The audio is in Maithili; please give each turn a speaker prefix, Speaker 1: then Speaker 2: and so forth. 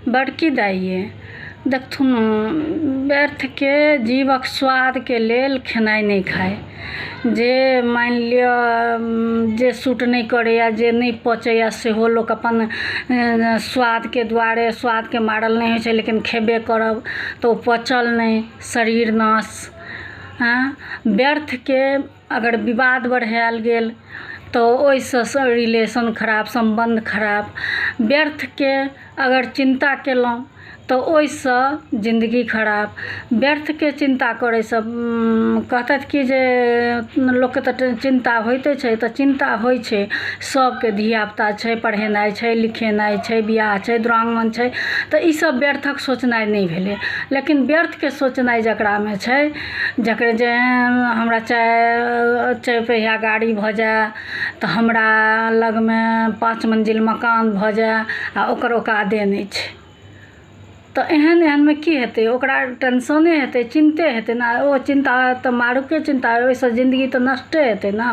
Speaker 1: बड़की दाइ ये देखथुन व्यर्थके जीभक स्वादके लेल खेनाइ नहि खाइ जे मानि लिअ जे सूट नहि करैए जे नहि पचैए सेहो लोक अपन स्वादके दुआरे स्वादके मारल नहि होइ छै लेकिन खेबे करब तऽ ओ पचल नहि शरीर नाश हँ व्यर्थके अगर विवाद बढ़ायल गेल तऽ ओहिसँ रिलेशन खराब सम्बन्ध खराब व्यर्थके अगर चिन्ता केलहुँ तऽ ओहिसँ जिन्दगी खराब व्यर्थके चिन्ता करैसँ कहतथि कि जे लोकके तऽ चिन्ता होइते छै तऽ चिन्ता होइ छै सबके धियापुता छै पढ़ेनाइ छै लिखेनाइ छै बियाह छै दुरागमन छै तऽ ई सब व्यर्थक सोचनाइ नहि भेलै लेकिन व्यर्थके सोचनाइ जकरामे छै जकर जे हमरा चारि पहिया गाड़ी भऽ जाय तऽ हमरा लगमे 5 मंजिल मकान भऽ जाय आ ओकर औकादे नहि छै तऽ एहन एहनमे की हेतै ओकरा टेंशने हेतै, चिन्ते हेतै ने। ओ चिन्ता तऽ मारुके चिन्ता, ओहिसँ जिन्दगी तऽ नष्टे हेतै ने।